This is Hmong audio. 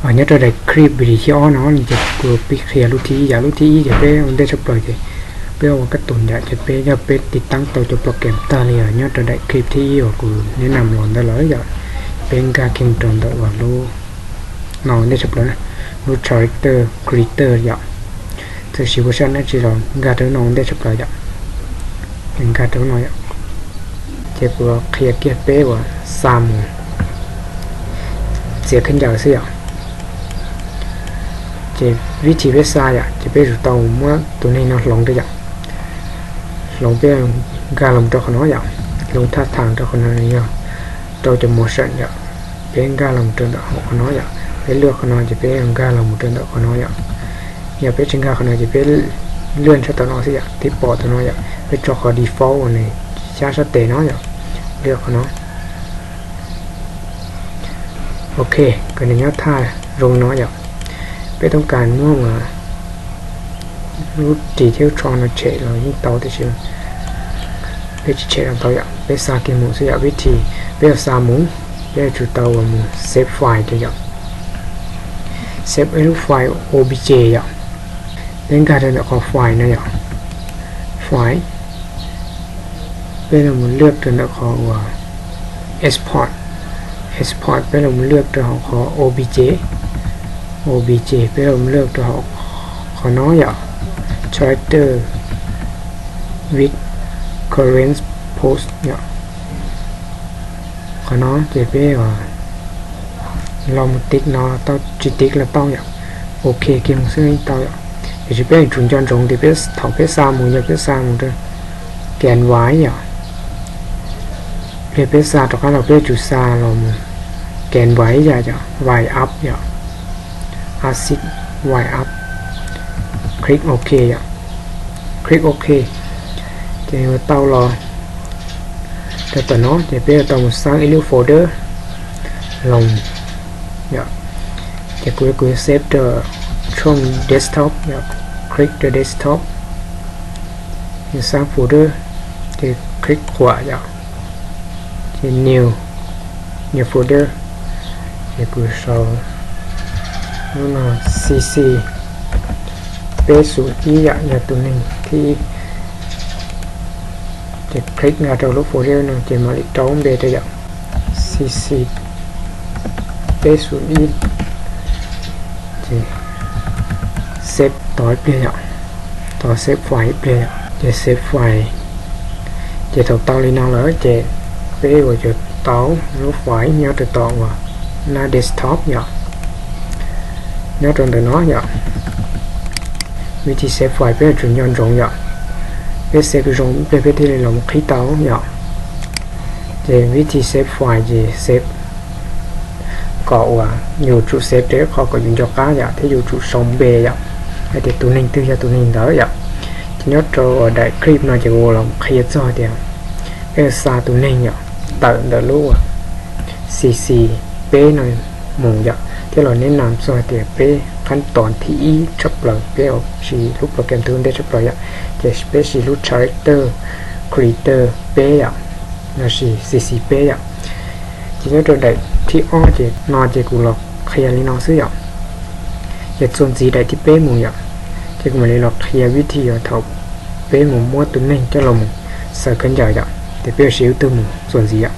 Nyob rau daim clip video thib ob no ces kuv pib qhia lub thib ib yom. Lub thib ib ces peb ua ntej tshaj plaws ces peb ua kab tus yom, ces peb yog peb tiv taab tau cov program tag li os. Nyob rau daim clip thib ib uas kuv neb nam los ntawd lawm yom, peb nkag kiag mus rau ntawm uas lub no ntej tshaj plaws na, lub character creator yom. Txawm siv ua sab dab tsi los nkag rau no ntej tshaj plaws yom. Nkag rau no yom, ces kuv qhia kiag peb uas xa mus txiav khaub ncaws xwb yom. Ces vib thib peb xa yom, ces peb yuav tsum tau muab tus neeg no hloov rau yom. Hloov peb nkag los rau qhov no yom, hloov thaj thaam rau qhov no yog rau cov motion yom. Peb nkag los rau ntawm hauv qhov no yom, peb lwaj qhov no ces peb nkag los rau ntawm qhov no yom. Yog peb tsis nkag qhov no ces peb lwaj tshaj tau no xwb yom, tib pom tau no yom, peb tso qhov default uas nws xyab sab tes no yom, lwaj qhov no. Ok, kom nws nyob thaj zoo no yom. Peb toob kas muab lub ris thiab lub tsho no tshem los yeej tau tiam sis peb tsis tshem los tau yom, peb xa kiag mus xwb yom. Vib thib peb yuav xa mus, peb yuav tsum tau uas mus save file rau yom. Save ib lub file obj yom. Peb nkag rau ntawm qhov file no yom, file, peb los mus lwaj rau ntawm qhov uas export, export peb los mus lwaj rau hauv qhov obj, obj peb los mus lwaj rau hauv qhov no yom, character with current pose yom. Qhov no ces peb los mus tiv no tau tsis tiv los tau yom, ok kiag mus xwb tau yom. Tiam sis peb yuav tsum nco ntsoov tias peb thaum peb xa mus yog peb xa mus rau canvas yom, pliag peb xa rov qab los peb yuav tsum xa los mus canvas yom, write up yom, async write up, click ok yom, click ok. Ces yuav tau los rau tom no ces peb yuav tau mus xab ib lub folder los yom. Ces kuv, kuv save rau tshooj desktop yom, click rau desktop, yog xab folder, ces click qhuam yom, ces new, new folder, ces kuv sau lub no cc peb xus ib yom, yog tus neeg thib ib. Ces click nkag rau lub folder no ces mam li rau npe rau yom, cc peb xus ib. Ces save tos ib pliag yom, tos save file ib pliag yom, ces save file. Ces thaum tau li no lawm ces peb yuav tsum tau lub file nyob rau tom uas nab desktop yom, nyob rau ntawm no yom. Vib thib save file peb yuav tsum nco ntsoov yom, peb save zoo ib pliag peb thiaj li los qhib tau yom. Ces vib thib save file ces save kom uas yus tsum save rau ib qho kom yus nco qab yom, thiab yus tsum sau npe yom, hais tias tus neeg twg yog tus neeg ntawd yom. Ces nyob rau daim clip no ces kuv los qhia txog tias peb xa tus neeg yom, tawm ntawm lub cc peb no mus yom, thiab los neb nam txog tias peb qhab tos thib ib tshaj plaws peb siv lub program ntej tshaj plaws yom, ces peb siv lub character creator peb yom, lossis cc peb yom. Ces nyob rau daim thib ob ces no ces kuv los qhia li no xwb yom. Ces txuas ntxiv daim thib peb mus yom, ces kuv mam li los qhia vib thib uas thaum peb mus muab tus neeg coj los mus xaws khaub ncaws yom, ces peb yuav siv lub twg mus txuas ntxiv yom.